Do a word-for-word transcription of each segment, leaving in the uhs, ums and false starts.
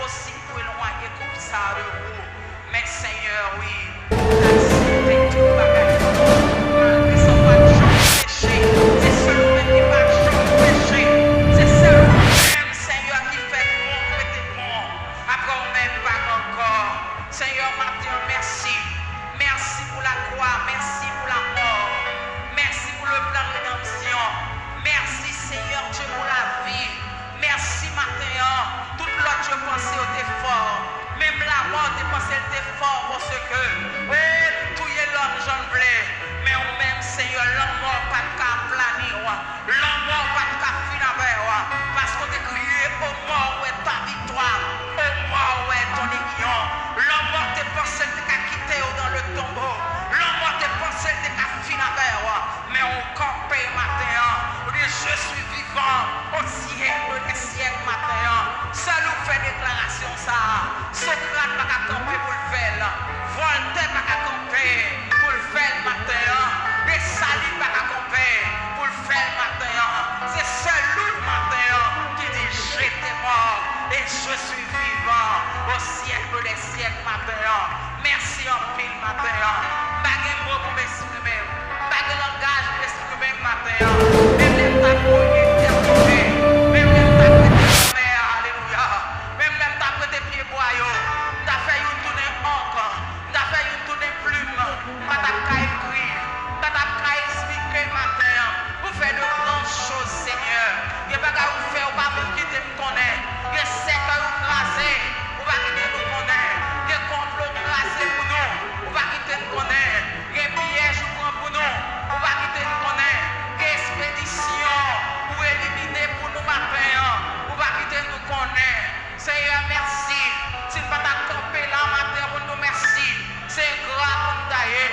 Enposib pou elwanye koup sa a de ou. Men Senyè, wi, ou t aksepte tout bagay pou nou. Malgre sa, ou pa t janm peche. Se sèl ou menm ki pa janm peche. Se sèl ou menm, Senyè, ki fè bon, rete bon. Apre ou menm, pa gen ankò. Senyè, maten an, mèsi. Mèsi pou lakwa, mèsi pou lamò. Mèsi pou le plan redanmsyon. Mèsi, Senyè Dye, pou lavi. Mèsi maten an. Tout lòt yo panse yo te fò. Menm lamò te panse l te fò paske, o, li touye lòm jan l vle. Men ou menm, Senyè, lanmò pa t ka aplani w. Lanmò pa t ka fin avè w. Paske w te kriye, ô mort, où est ta victoire? Ô mort, où est ton aiguillon? Lanmò te panse l te ka kite w dans le tombeau. Lanmò te panse l te ka fin avè w. Men ou kanpe maten an, ou di, je suis vivant au siècle des siècles maten an. Sèl ou fè deklarasyon sa a. Sokrat pa ka kanpe pou l fè l. Vòltè pa ka kanpe pou l fè l maten an. Desalin pa ka kanpe pou l fè l maten an. Se sèl ou maten an ki di, j'étais mort et je suis vivant au siècle des siècles maten an. Mèsi anpil maten an. M pa gen mo pou m eksprime m. M pa gen langaj pou m eksprime m maten an. Menm lè m t ap mouri etènite, menm lè m t ap rete lanmè a, alelouya, menm lè m t ap rete pyebwa yo, m ta fè youn tounen ank, m ta fè youn tounen plim, m pa t ap ka ekri, m pa t ap ka eksplike maten an. Ou fè de grandes choses, Senyè. Gen bagay ou fè, ou pa menm kite m konnen. Gen sèkèy ou kraze, ou pa kite nou konnen. Gen konplo ou kraze pou nou, ou pa kite n konnen. Gen pyèj ou pran pou nou, ou pa kite n konnen. Gen ekspedisyon ou elimine pou nou maten an, ou pa kite nou konnen. Senyè, mèsi. Si n pa ta kanpe la maten an pou n di w mèsi, se engra pou n ta ye.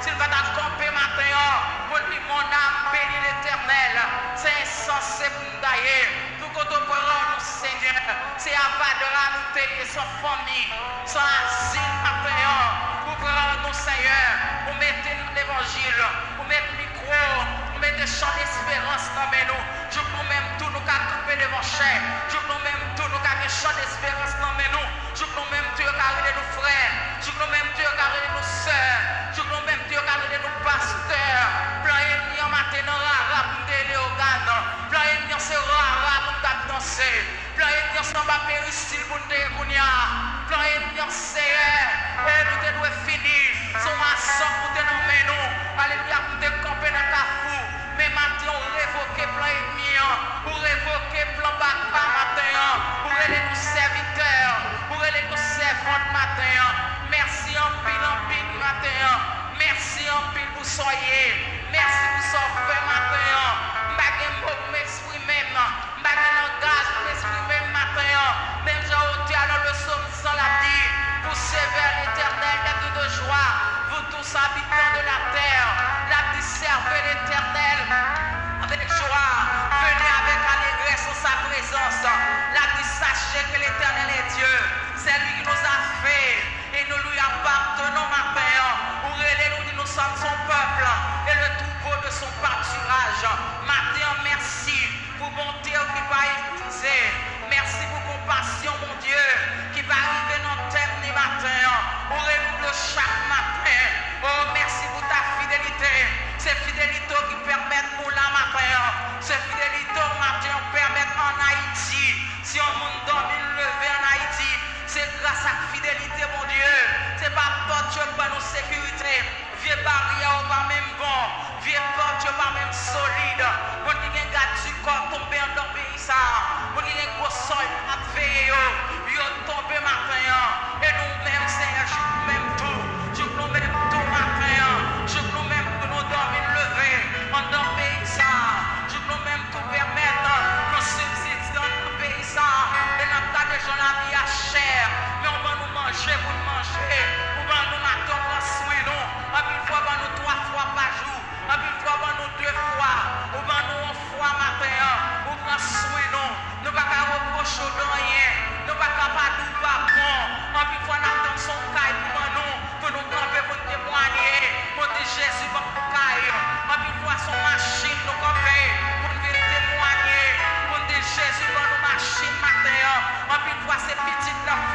Si n pa ta kanpe maten an pou n di, mon âme bénit l'Éternel, se ensanse pou n ta ye. Tout kote w pran nou, Senyè, se avadra nou te ye, san fanmi, san azil maten an. Ou pran nou, Senyè, ou mete nou nan levanjil, ou met mikwo, ou mete chan desperans nan men nou. Jouk nou menm tou nou ka kanpe devan chè. Jouk nou menm tou nou ka gen chan desperans nan men nou. Jouk nou menm tou yo ka rele nou frè. Jouk nou menm tou yo ka rele nou sè. Jouk nou menm tou yo ka rele nou pastè. Plan ènmi an maten nan rara pou n te leyogàn. Plan ènmi an se rara pou n t ap danse. Plan ènmi an se anba perisil pou n te ye kounye a. Plan ènmi an, Seyè, o, nou te dwe fini. Se yon asò pou te nan men nou. Alelouya, pou n te kanpe nan kafou. Men maten, ou revoke plan ènmi an. Ou revoke plan baka maten an. Ou rele nou sèvitè. Ou rele nou sèvant maten an. Mèsi anpil, anpil maten an. Mèsi anpil pou sa w ye. Mèsi pou sa w fè maten an. M pa gen mo pou m eksprime m. M pa gen langaj pou m eksprime m maten an. Menm jan otè a nan le Sòm san l ap di, pour servir l'Éternel d'être de joie, vous tous habitants de la terre. L ap di, servez l'Éternel avec joie, venez avec allégresse en sa présence. L ap di, sachez que l'Éternel est Dieu. C'est lui qui nous a fait et nous lui appartenons maten an. Ou rele nou, di, nous sommes son peuple et le troupeau de son pâturage. Maten an, mèsi pou bonte w ki pa epuize. Mèsi pou konpasyon, Bondye, ki pa rive nan tèm ni maten an. Ou renouvle chak maten. O, mèsi pou ta fidelite. Se fidelite w ki pèmèt nou la maten an. Se fidelite w maten an pèmèt ann Ayiti. Si yon moun dòmi, l leve ann Ayiti, se gras ak fidelite Bondye. Se pa pòt yo k ban nou sekirite. Vye baryè yo pa menm bon. Vye pòt yo pa menm solid. Moun ki gen gad di kò tonbe anndan peyi sa a. Moun ki gen gwo sòlda k ap veye yo. Yo tonbe maten an. E nou menm, Senyè, jouk nou menm tou. Jouk nou menm tou maten an. Jouk nou menm tou nou dòmi, n leve anndan peyi sa a. Jouk nou menm tou pèmèt nou sibsiste anndan peyi sa a. E n ap gade jan lavi a chè. Men w ban nou manje pou n manje. Ou ban nou maten, w pran swen nou. Anpil fwa, w ban nou twa fwa pa jou. Anpil fwa, w ban nou de fwa. Ou ban nou yon fwa maten an. Ou pran swen nou. Nou pa ka repwoche w de anyen. Nou pa ka pa di w pa bon. Anpil fwa, n ap tann se yon kay pou ban nou, pou nou kanpe, pou n temwanye, pou n di, Jezi ban m kay. Anpil fwa, se yon machin nou kanpe, pou n vin temwanye, pou n di, Jezi ban nou machin maten an. Anpil fwa, se pitit n ap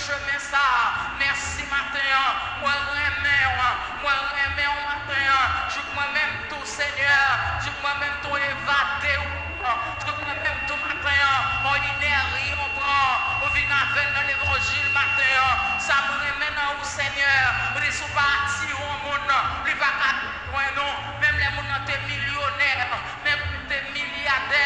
Chemen sa a. Mèsi maten an. Mwen renmen w. Mwen renmen w maten an. Jouk mwen menm tou, Senyè. Jouk mwen menm tou evade w. Jouk mwen menm tou maten an. Òdinè ri yon pran. Ou vin avè l nan levanjil maten an. Sa m renmen nan ou, Senyè. Ou di si w pa atire yon moun, li pa ka jwenn ou. Menm lè moun nan te milyonè, menm lè l te milyadè,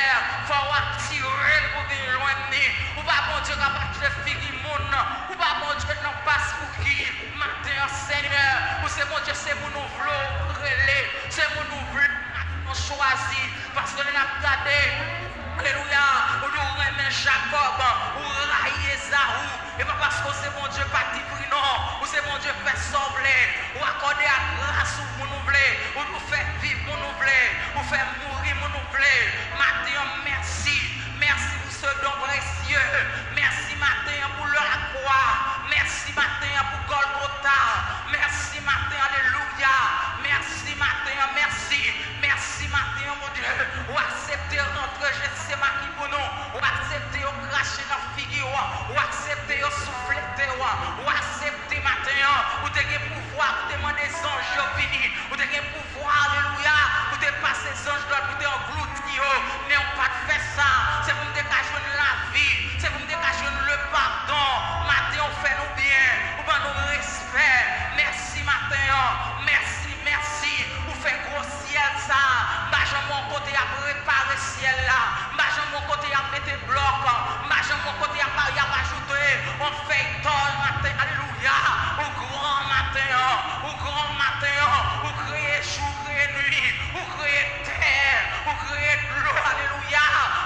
fò w atire l pou vin jwenn li. Ou pa Bondye k ap achte figi moun. Ou pa Bondye nan pas pou ki. Maten an, Senyè, ou se Bondye, se moun ou vle w rele, se moun ou vle maten an chwazi. Paske lè n ap gade, alelouya, ou di w renmen Jakòb, ou rayi Ezaou. E pa paske w se Bondye pa di pri non, ou se Bondye fè sa w vle. Ou akòde ak gras ou moun ou vle, ou, ou fè viv moun ou vle, ou fè mouri moun ou vle. Maten an, mèsi. Mèsi pou se don presye. Mèsi maten an pou lakwa. Mèsi maten an pou Gòlgota. Mèsi maten, alelouya. Mèsi maten an, mèsi. Mèsi maten an, Bondye. Ou aksepte rantre Jetsemani pou nou. Ou aksepte yo krache nan figi w. Ou aksepte yo souflete w. Ou aksepte maten an. Ou te gen pouvwa pou te mande zanj yo vini. Ou te gen pouvwa, alelouya, pou te pase zanj lòd, pou te anglouti yo. Men ou pa t fè sa. Se pou m te ka jwenn lavi. Se pou m te ka jwenn le padon. Maten an, ou fè nou byen. Ou ban nou respè. Mèsi maten an. Mèsi, mèsi. Ou fè gwo syèl sa a. M pa janm wè yon kote y ap repare syèl la. M pa janm wè yon kote y ap mete blòk. M pa janm wè yon kote y ap, y ap ajoute yon fèy tòl maten. Alelouya. Ou gran maten an. Ou gran maten an. Ou kreye jou, ou kreye nuit. Ou kreye tè. Ou kreye dlo. Alelouya.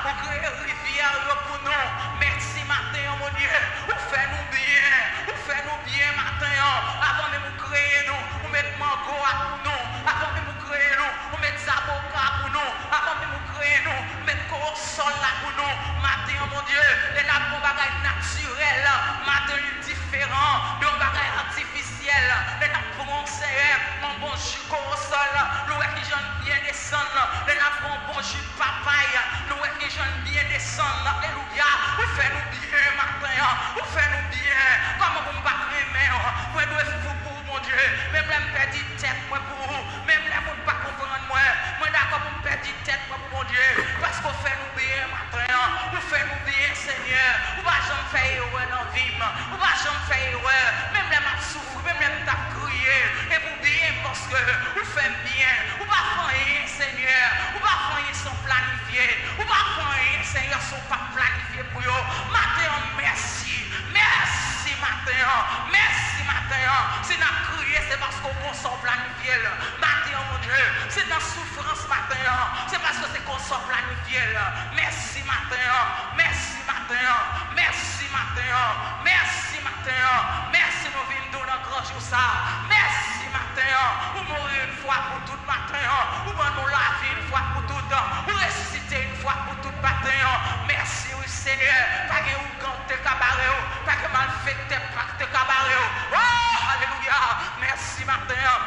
Ou kreye rivyè yo pou nou. Mèsi maten an, Bondye. Ou fè nou byen. Ou fè nou byen maten an. Avan menm ou kreye nou, ou met mango a pou nou. Avan menm ou kreye nou, ou met zaboka pou nou. Avan menm ou kreye nou, ou met kowosòl la pou nou. Maten an, Bondye, lè n ap pran bagay natirèl, maten an li diferan de yon bagay atifisyèl. Lè n ap pran, Senyè, yon bon ji kowosòl, nou wè kijan l byen desann. Lè n ap pran yon bon ji papay, nou wè kijan l byen desann. Alelouya. Ou fè nou byen maten an. Ou fè nou byen. Kòman pou m pa t renmen w? Mwen dwe fou pou ou, Bondye. Menm lè m pèdi tèt mwen pou ou. Menm lè moun pa konprann mwen. Mwen dakò pou m pèdi tèt mwen pou Bondye. Paske w fè nou byen maten an. Ou fè nou byen, Senyè. Ou pa janm fè erè nan vi m. Ou pa janm fè erè. Menm lè m ap soufri, menm lè m t ap kriye. E pou byen, paske ou fè m byen. Ou pa fè anyen, Senyè. Ou pa fè anyen san w planifye. Ou pa fè anyen, Senyè, san w pa planifye pou yo. Maten an, mèsi. Mèsi maten an. Mèsi maten an. Si n ap kriye, se paske w konsa w planifye l. Maten an, Bondye, si n nan soufrans maten an, se paske se konsa w planifye l. Mèsi maten an. Mèsi maten an. Mèsi maten an. Mèsi maten an. Mèsi nou vin di w nan gran jou sa a. Mèsi maten an. Ou mouri yon fwa pou tout maten an. Ou ban nou lavi yon fwa pou tout. Ou resisite yon fwa pou tout maten an. Mèsi wi, Senyè. Pa gen ougan k te ka bare w. Pa gen malfektè k te ka bare w. Oh, alelouya. Mèsi maten an.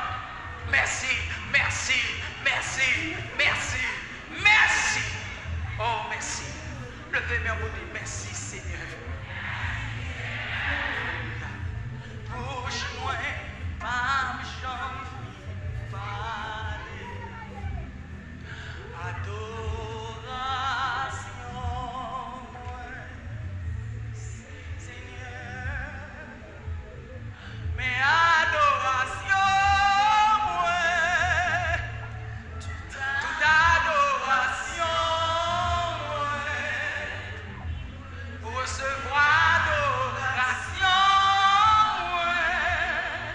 Mèsi, mèsi, mèsi, mèsi, mèsi. Oh, mèsi. Leve men w pou di mèsi, Senyè. Bouch mwen p ap janm fin pale. Adorasyon mwen, Senyè. Men adorasyon mwen, tout adorasyon mwen, resevwa adorasyon mwen,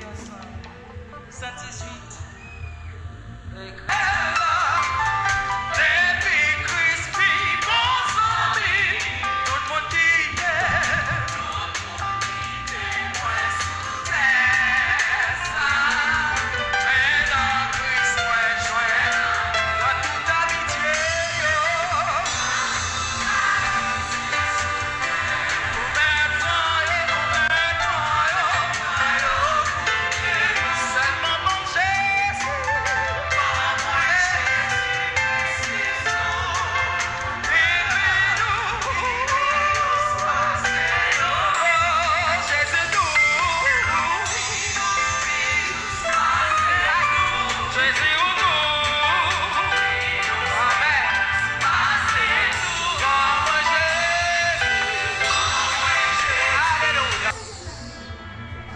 Sèt dizuit. Depi Kris pi bon zanmi, tout moun kite.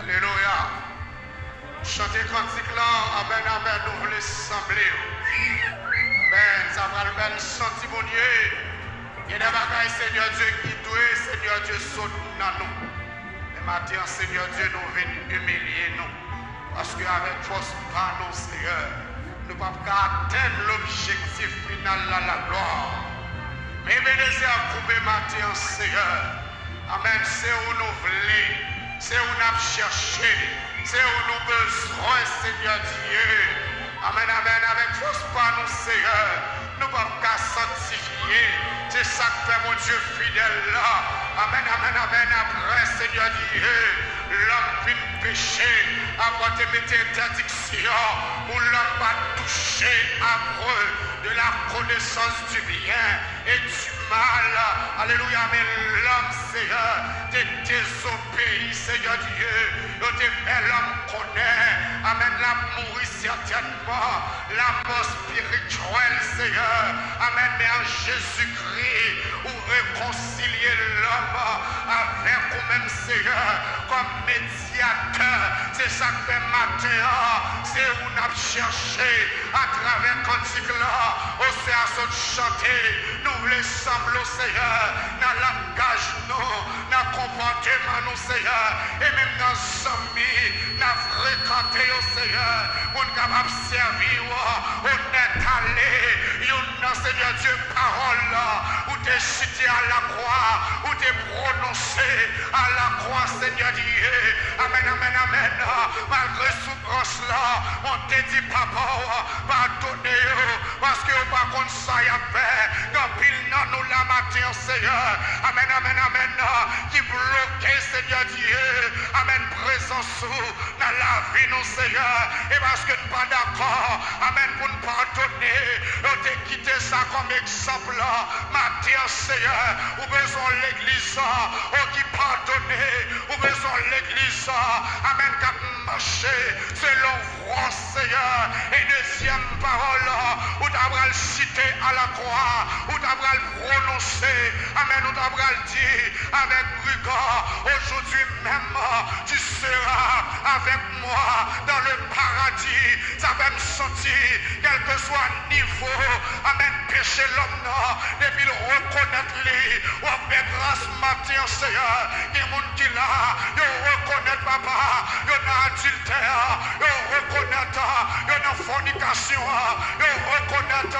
Alelouya. Chante kantik la, amèn, amèn, nou vle sanble. Amèn, sa pral bèl santi Bondye. Gen de bagay, Senyè Dye, ki dwe, Senyè Dye, sot nan nou. Men maten an, Senyè Dye, nou vin imilye nou. Paske avèk fòs pa nou, Senyè, nou p ap ka atenn lobjektif final la, laglwa. Men Ebenezè ap koube maten an, Senyè. Amèn. Se ou nou vle. Se ou n ap chèche. Se ou nou bezwen, Senyè Dye. Amèn, amèn. Avèk fòs pa nou, Senyè, nou p ap ka sanktifye. Se sa k fè Bondye fidèl la. Amèn, amèn, amèn. Apre, Senyè Dye, lòm vin peche. Apre, te mete entèdiksyon pou lòm pa touche apre de la connaissance du bien et du mal. Alelouya, men lòm, Senyè, te dezobeyi, Senyè Dye. Yo te fè lòm konnen, amèn, l ap mouri sètènman, lamò espirityèl, Senyè. Amèn, men an Jezikri, ou rekonsilye lòm avèk ou menm, Senyè, kòm medyatè. Se sa k fè maten an, se ou n ap chèche atravè kantik la, Osea sot chante. Nou vle sanble w, Senyè, nan langaj nou, nan konpòteman nou, Senyè, e menm nan zanmi n ap frekante yo, Senyè, pou n kapab sèvi w onèt ale. Youn nan, Senyè Dye, pawòl ou te chite a lakwa, ou te pwononse a lakwa, Senyè Dye. Amèn, amèn, amèn. Malgre soufrans la, ou te di papa w, padone yo, paske yo pa konn sa y ap fè. Gen anpil nan nou la maten an, Senyè. Amèn, amèn, amèn. Ki bloke, Senyè Dye. Amèn, prezans ou nan lavi nou, Senyè. E paske n pa dakò, amèn, pou n padone, yo te kite sa kòm egzanp. Maten an, Senyè, ou bezwen yon legliz, o, ki padone. Ou bezwen yon legliz, amèn, k ap mache selon vwa w, Senyè. E dezyèm pawòl ou ta pral site a lakwa, ou ta pral pwononse, amèn, ou ta pral di avèk brigan, aujourd'hui même, tu seras avec moi dans le paradis. Sa fè m santi, kèlkeswa nivo, amèn, peche lòm nan, depi l rekonèt li, w ap fè gras maten an, Senyè. Gen moun ki la, yo rekonèt, papa, yo nan adiltè, yo rekonèt, yo nan fònikasyon, yo rekonèt,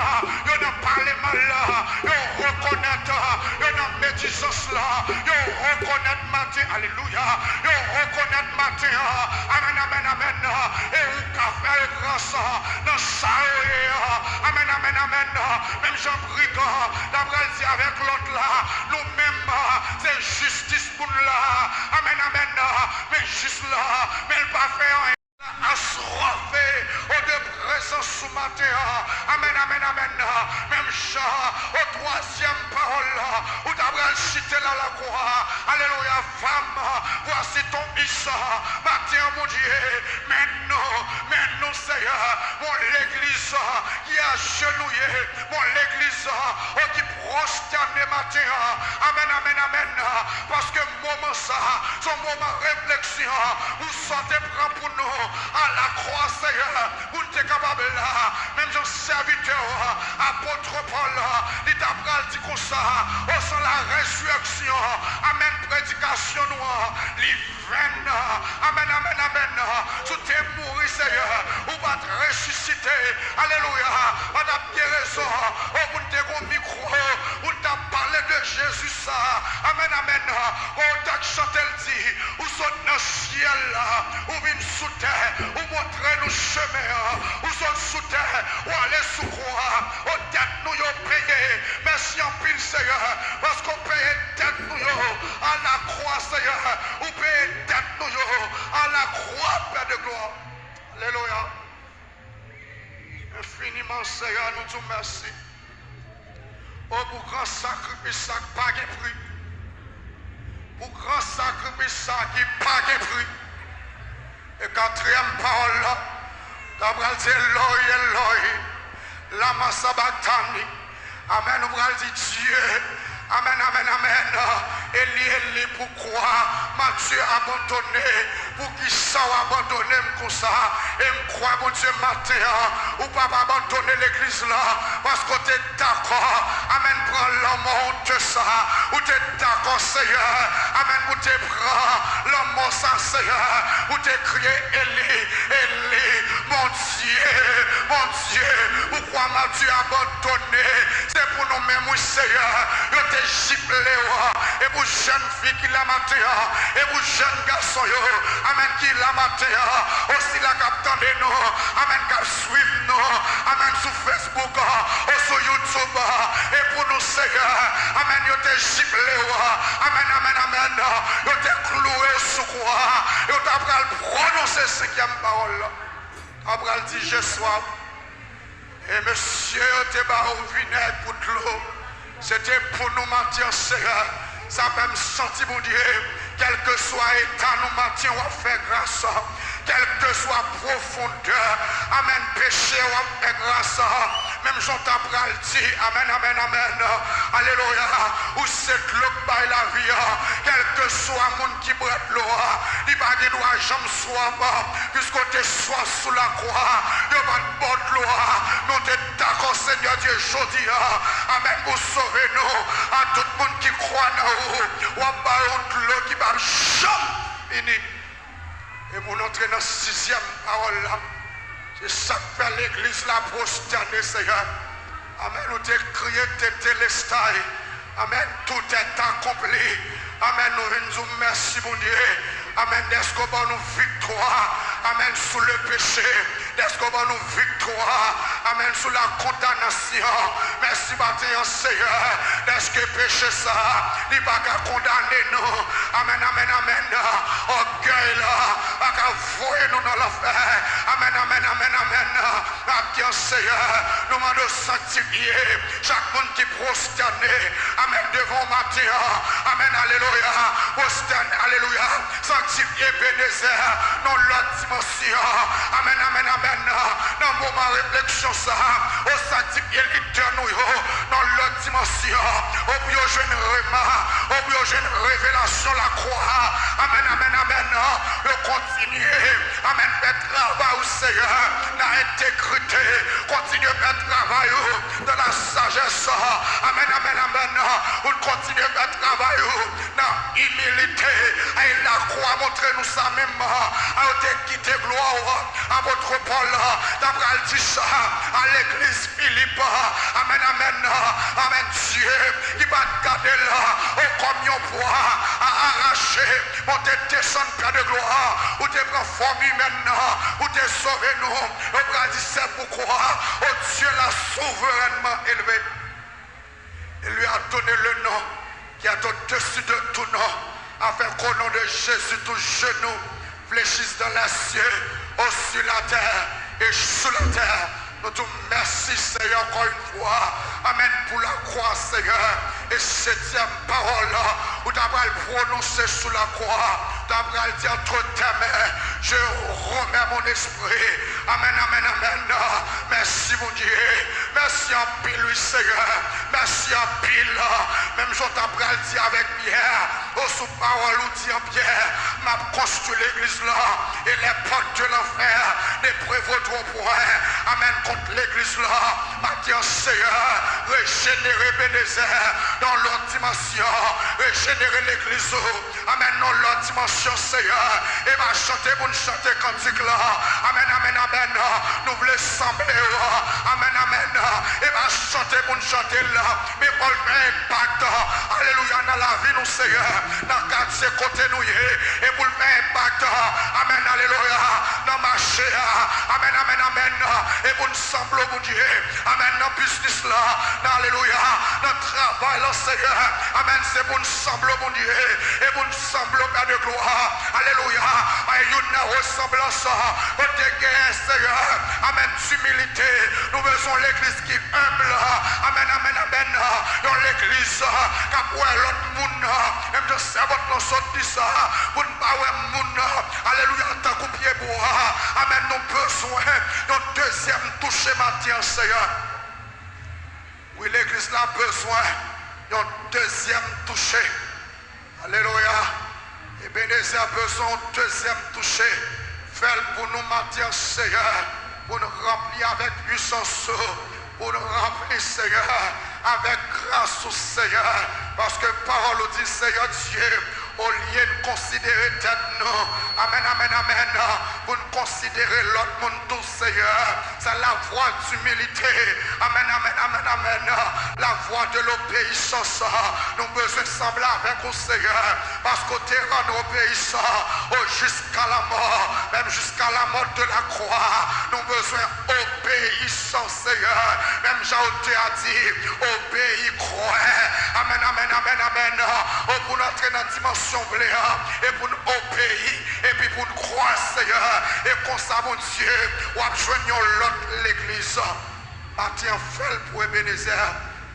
yo nan pale mal la, yo rekonèt, yo nan medizans la, yo rekonèt maten, alelouya, yo rekonèt maten an, amèn, amèn, amèn, e ou ka fè yo gras nan sa yo ye a, amèn, amèn, amèn, menm jan brigan la pral di avèk lòt la, nou menm, se jistis pou n la, amèn, amèn, men jis la, men l pa fè anyen. Aswafe, o, de prezans ou maten an. Amèn, amèn, amèn. Menm jan, o, twazyèm pawòl la, ou ta pral site l a lakwa. Alelouya, femme, voici ton fils. Maten an, Bondye, men nou, men nou, Senyè, yon legliz ki ajenouye, yon legliz, o, ki pwostène maten an. Amèn, amèn, amèn. Paske moman sa, se yon moman refleksyon pou sa w te pran pou nou a lakwa, Senyè, pou n te kapab la, menm jan sèvitè w, apot Pòl, li ta pral di konsa, o san la rezirèksyon, amèn, predikasyon nou an, li vèn, amèn, amèn, amèn, si w te mouri, Seyè, ou pa t resisite, alelouya, pa t ap gen rezon, o pou n te gon mikwo, pou n t ap pale de Jezi sa, amèn, amèn, o w t ap chante l di, ou sot nan syèl la, ou vin sou tè, ou montre nou chemen an, ou sot sou tè, ou ale sou kwa, o tèt nou yo peye, mèsi anpil, Seyè, paske w peye tèt nou yo, alakwa, Seyè, ou peye tèt nou yo, alakwa, Pè de glwa, alelouya. Enfiniman, Seyè, nou di w mèsi. O, pou gran sakrifis sa k pa gen pri. Pou gran sakrifis sa ki pa gen pri. E katriyèm pawòl la, ta pral di, Eloi, Eloi, lama sabaktani. Amèn, ou pral di, Dye, amèn, amèn, amèn. Eli, Eli, poukwa m ap abandone? Poukisa w abandone m konsa? E m kwè, Bondye, maten an, ou p ap abandone legliz la, paske w te dakò, amèn, pran lanmò wonte sa. Ou te dakò, Seyè, amèn, pou te pran lanmò sa, Seyè. Ou te kriye, Eli, Eli, Bondye, Bondye, poukwa m ap abandone? Se pou nou menm, wi, Seyè, yo te jiple w, e pou jèn fi ki la maten an, e pou jèn gason yo, amèn, ki la maten an, o sila k ap tande nou, amèn, k ap swiv nou, amèn, sou Facebook, o sou YouTube, e pou nou, Seyè, amèn, yo te jiple w, amèn, amèn, amèn, yo te klouwe w sou kwa, yo ta pral pwononse senkyèm pawòl la, ta pral di, Je soif. E mesye yo te ba w vinèg pou dlo. Se te pou nou maten an, Seyè. Sa fè m santi, Bondye, kèlkeswa eta nou maten, w ap fè gras. Kèlkeswa pwofondè, amèn, peche, w ap fè gras. Menm jan w ta pral di, amèn, amèn, amèn, alelouya, ou se dlo k bay lavi a. Kèlkeswa moun ki bwè dlo a, li pa gen dwa janm swaf, piske w te swaf sou lakwa, yo pa t ba w dlo a, men w te dakò, Senyè Dye, jodi a, amèn, pou sove nou, a tout moun ki kwè nan ou, w ap ba yo yon dlo ki p ap janm fini. E pou n antre nan sizyèm pawòl la, se sa k fè legliz la pwostène, Seyè. Amèn. Ou te kriye tetelestai. Amèn. Tout est accompli. Amèn. Nou vin di w mèsi, Bondye. Amèn. Dèske w ban nou viktwa. Amèn. Sou le peche. Dèske w ban nou viktwa. Amèn. Sou la kondanasyon. Mèsi maten an, Seyè. Dèske peche sa, li pa ka kondane nou. Amèn, amèn, amèn. Ògèy la pa ka voye nou nan lanfè. Amèn, amèn, amèn, amèn. N ap di, Seyè, nou mande w sanktifye chak moun ki pwostène, amèn, devan w maten an. Amèn, alelouya. Pwostène, alelouya. Sanktifye Ebenezè nan lòt dimansyon. Amèn, amèn, amèn. Nan moman refleksyon sa, o sanktifye lidè nou yo nan lòt dimansyon. O pou yo jwenn rema, o pou yo jwenn revelasyon lakwa. Amèn, amèn, amèn. Yo kontinye, amèn, fè travay ou, Seyè, nan entegrite. Kontinye fè travay ou dans la sagesse. Amèn, amèn, amèn. Ou kontinye fè travay ou nan imilite. Ay, lakwa montre nou sa menm. Ay, ou te kite glwa w. Apot Pòl ta pral di sa a legliz Filip. Amèn, amèn, amèn. Dye ki pa t gade l, o, kòm yon pwa a arache, men w te desann, Pè de glwa, ou te pran fòm imèn nan, ou te sove nou. Ou pral di, c'est pourquoi, ô Dieu l'a souverainement élevé. Il lui a donné le nom qui est au-dessus de tout nom, afin qu'au nom de Jésus, tout genou fléchisse dans les cieux, ou sur la terre et sous la terre. Nou di w mèsi, Seyè, ankò yon fwa. Amèn. Pou lakwa, Seyè. E setyèm pawòl ou ta pral pwononse sou lakwa, ou ta pral di, entre tes mains, je remets mon esprit. Amèn, amèn, amèn. Mèsi, Bondye. Mèsi anpil, wi, Seyè. Mèsi anpil. Menm jan w ta pral di avèk Pyè, Sou pawòl ou di an Pyè, m ap konstwi legliz la, e les portes de l'enfer ne prévaudront point. Amèn, kont legliz la. Maten an, Seyè, rejenere Ebenezè nan yon lòt dimansyon, rejenere legliz ou. Amèn, nan yon lòt dimansyon, Seyè. E pa chante pou n chante kantik la. Amèn, amèn, amèn. Nou vle sanble w. Amèn, amèn. E pa chante pou n chante l la. Men pou l fè enpak, alelouya, nan lavi nou, Seyè, nan katye kote nou ye, e pou l fè enpak, amèn, alelouya, nan mache a, amèn, amèn, amèn, e pou n sanble w, Bondye, amèn, nan biznis la, nan, alelouya, nan travay la, Seyè, amèn, se pou n sanble w, Bondye, e pou n sanble w, Pè de glwa, alelouya, ay youn nan resanblans kote gen, Seyè, amèn, imilite. Nou bezwen yon legliz ki enb. Amèn, amèn, amèn. Yon legliz k ap wè lòt moun menm jan sèvant lan sot di sa, pou n pa wè moun, alelouya, tankou pyebwa. Amèn, nou bezwen yon dezyèm touche maten an, Seyè. Wi, legliz la bezwen yon dezyèm touche. Alelouya. Ebenezè bezwen yon dezyèm touche. Fè l pou nou maten an, Seyè, pou n ranpli avèk pwisans ou, pou n ranpli, Seyè, avèk gras ou, Seyè, paske pawòl ou di, Seyè Dye, olye n konsidere tèt nou, amèn, amèn, amèn, pou n konsidere lòt moun tou, Seyè. C'est la voie d'humilité. Amèn, amèn, amèn, amèn. La voie de l'obéissance. Nou bezwen sanble avèk ou, Seyè. Paske w te rann ou obeyisan, o, jiska lanmò, menm jiska la mort de la croix. Nou bezwen obeyisan, Seyè. Menm jan ou te a di, obeyi, kwè. Amèn, amèn, amèn, amèn. O, pou n antre nan dimansyon w vle a, e pou n obeyi, epi pou n kwè, Seyè. E konsa, Bondye, w ap jwenn yon lòt legliz. Maten an, fè l pou Ebenezè,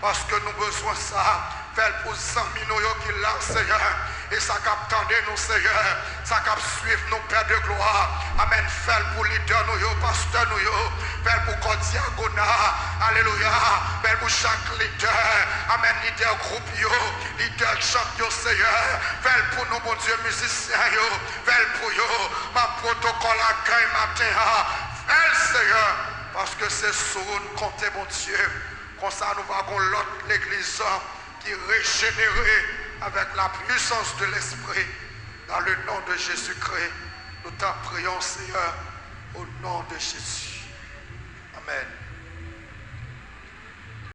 paske nou bezwen sa. Fè l pou zanmi nou yo ki la, Seyè, e sa k ap tande nou, Seyè, sa k ap swiv nou, Pè de glwa. Amèn. Fè l pou lidè nou yo, pastè nou yo. Fè l pou kò dyakona. Alelouya. Fè l pou chak lidè. Amèn. Lidè gwoup yo, lidè tchanp yo, Seyè. Fè l pou nou, Bondye, mizisyen yo. Fè l pou yo. Manm pwotokòl akèy maten an. Fè l, Seyè, paske se sou ou n konte, Bondye. Konsa, nou va gon lòt legliz ki rejenere avèk la puissance de l'Esprit. Dans le nom de Jésus-Christ, nous t'en prions, Seigneur, au nom de Jésus. Amèn.